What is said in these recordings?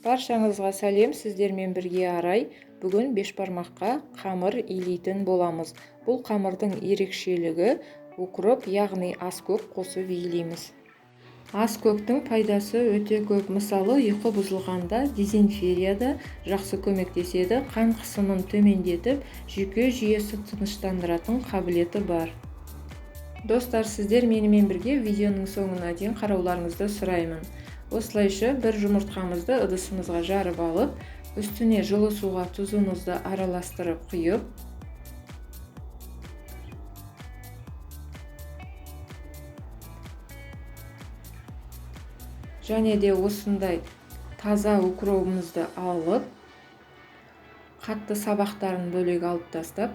Баршаңызға сәлем, сіздермен бірге Арай. Бүгін бешбармаққа қамыр илейтін боламыз. Бұл қамырдың ерекшелігі укроп, яғни аскөк қосып илейміз. Аскөктің пайдасы өте көп. Мысалы, ұйқы бұзылғанда дизентерияда жақсы көмектеседі, қан қысымын төмендетіп, жүйке жүйесі тыныштандыратын қабілеті бар. Достар, сіздер менімен бірге видеоның соңына дейін қарауларыңызды сұраймын. Осылайша бір жұмыртқамызды ыдысымызға жарып алып, үстіне жылы суға тұзымызды араластырып құйып, және де осындай таза укробымызды алып, қатты сабақтарын бөлек алып тастап,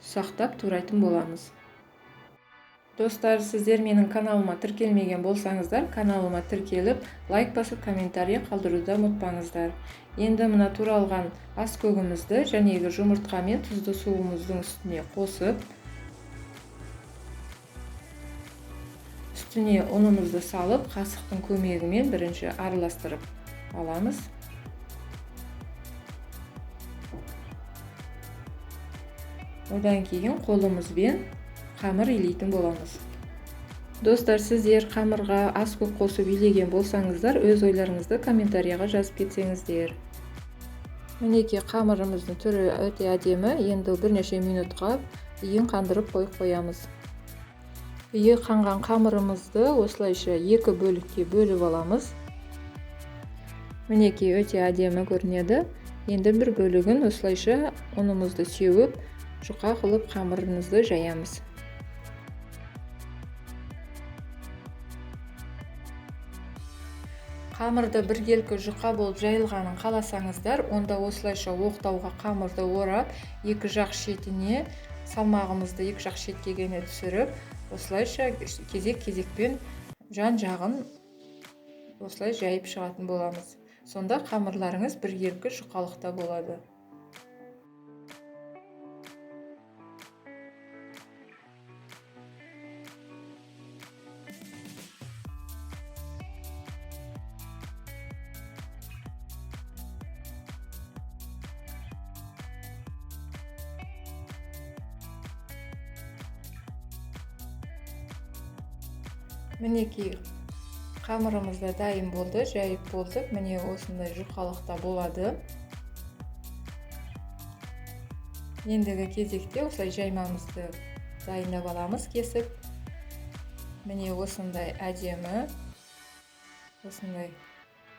ұсақтап турайтын боламыз. Достар, сіздер менің каналыма тіркелмеген болсаңыздар, каналыма тіркеліп, лайк басып, комментарий қалдыруды ұмытпаңыздар. Енді мына туралған аскөгімізді жәнегі жұмыртқа мен тұзды суымыздың үстіне қосып, үстіне ұнымызды салып, қасықтың көмегімен бірінші араластырып аламыз. Одан кейін қолымызбен қамыр илейтін боламыз. Достар, сіздер қамырға аскөк қосып илеген болсаңыздар, өз ойларыңызды комментарияға жазып кетсеңіздер. Мінекей, қамырымыздың түрі өте әдемі. Енді бірнеше минутқа иін қандырып қойып қоямыз. Иі қанған қамырымызды осылайша екі бөлікке бөліп аламыз. Мінекей, өте әдемі көрінеді. Енді бір бөлігін осылайша ұнымызды сеуіп, жұқа қылып қамырымызды жаямыз. Қамырды біркелкі жұқа болып жайылғанын қаласаңыздар, онда осылайша оқтауға қамырды орап, екі жақ шетіне салмағымызды екі жақ шетке гене түсіріп, осылайша кезек-кезекпен жан-жағын осылай жайып шығатын боламыз. Сонда қамырларыңыз біркелкі жұқалықта болады. Мінекей, қамырымыз да дайын болды, жайып болдық. Міне осындай жұқалықта болады. Ендігі кезекте осылай жаймамызды дайындап аламыз, кесіп. Міне осындай әдемі, осындай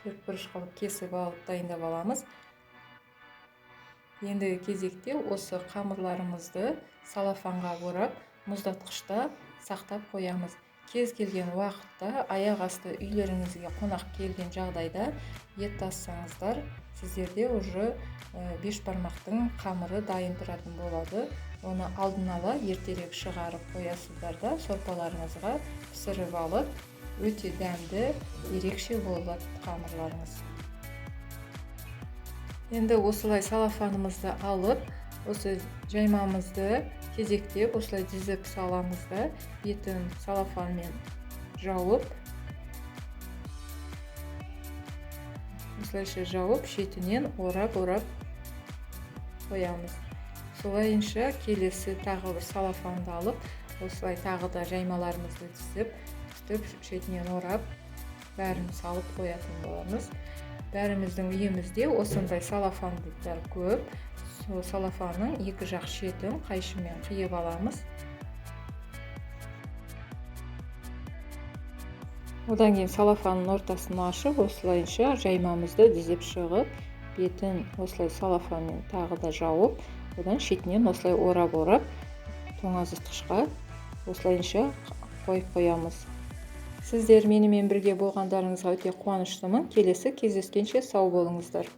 төртбұрыш қылып кесіп алып дайындап аламыз. Ендігі кезекте осы қамырларымызды салафанға орап, мұздатқышта сақтап қоямыз. Кез келген уақытта аяқ асты үйлеріңізге қонақ келген жағдайда ет тассаңыздар, сіздерде уже бешбармақтың қамыры дайын тұратын болады. Оны алдын ала ертерек шығарып қоясыздар да, сорпаларыңызға пісіріп алып, өте дәмді, ерекше болады қамырларыңыз. Енді осылай салафанымызды алып, осы жаймамызды кезектеп осылай дізіп саламыз да, бетін салафанмен жауып, осылайша жауып, шетінен орап-орап қоямыз. Солайынша келесі тағы бір салафанды алып, осылай тағы да жаймаларымызды тізіп, үстіп шетінен орап, бәрін салып қоятын боламыз. Бәріміздің үйімізде осындай салафандар көп. Сол салафанның екі жақ шетін қайшымен қиып аламыз. Одан кейін салафанның ортасын ашып, осылайынша жаймамызды дізіп шығып, бетін осылай салафанмен тағы да жауып, одан шетінен осылай орап-орап тоңазытқышқа осылайынша қойып қоямыз. Сіздер менімен бірге болғандарыңызға өте қуаныштымын. Келесі кездескенше сау болыңыздар.